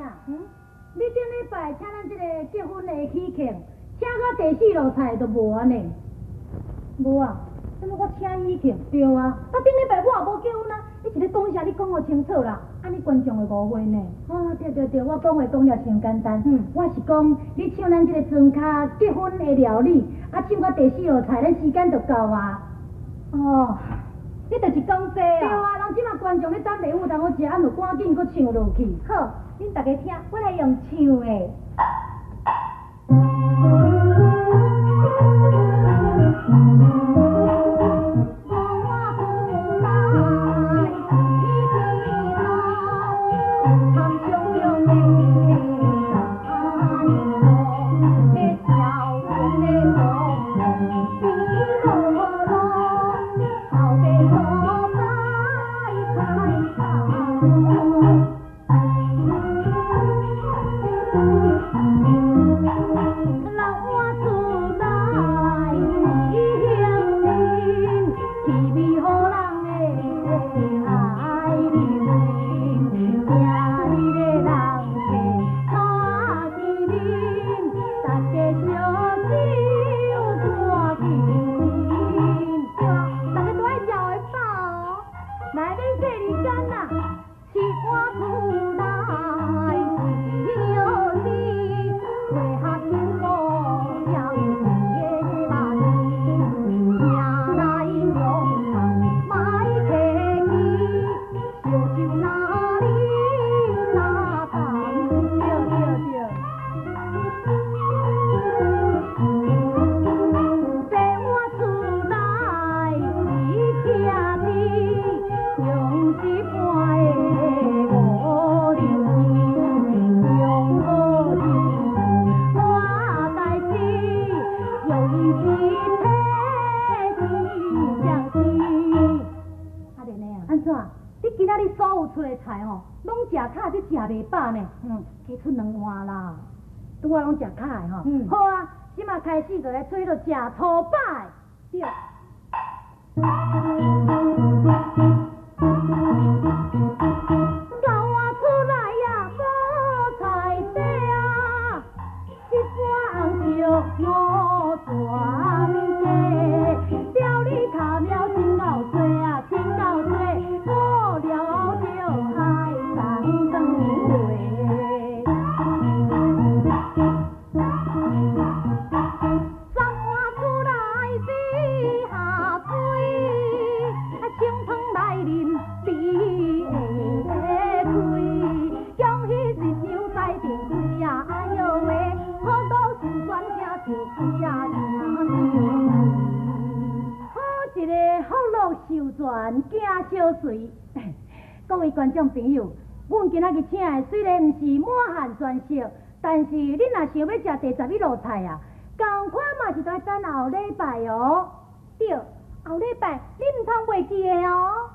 啊，你頂禮拜請咱這個結婚的喜慶，請到第四道菜都無啊呢？無啊？啥物我請喜慶？對啊，啊頂禮拜我也無結婚啊！你是咧講啥？你講予清楚啦，按呢觀眾會誤會呢。哦，對對對，我講話講了傷簡單。我是講你唱咱這個莊跤結婚的料理，啊唱到第四道菜，咱時間就到啊。哦，你就是講這對啊，人這馬觀眾咧等袂有通好食，啊就趕緊閣唱落去。好，恁大家聽，我來用唱的。你今仔日所有出的菜吼，攏食較你食袂飽呢？加出兩碗啦，拄仔攏食較的吼。好啊，這馬開始就來出彼落食粗飽的。對。狗仔出來呀，無菜底啊，一盤紅燒五全雞，料理卡苗真夠濟啊，真夠濟，無聊就愛送轉回。三碗出來比下水，清湯來啉比會開，恭喜新娘在定位啊，哎喲喂，福祿壽全聽上水啊，聽上水。好一个福祿壽全行小隨。各位觀眾朋友，阮今仔日請的雖然毋是滿漢全席，但是恁若想欲食第十一道菜啊，仝款嘛是愛等後禮拜哦。對，後禮拜你毋通袂記的哦。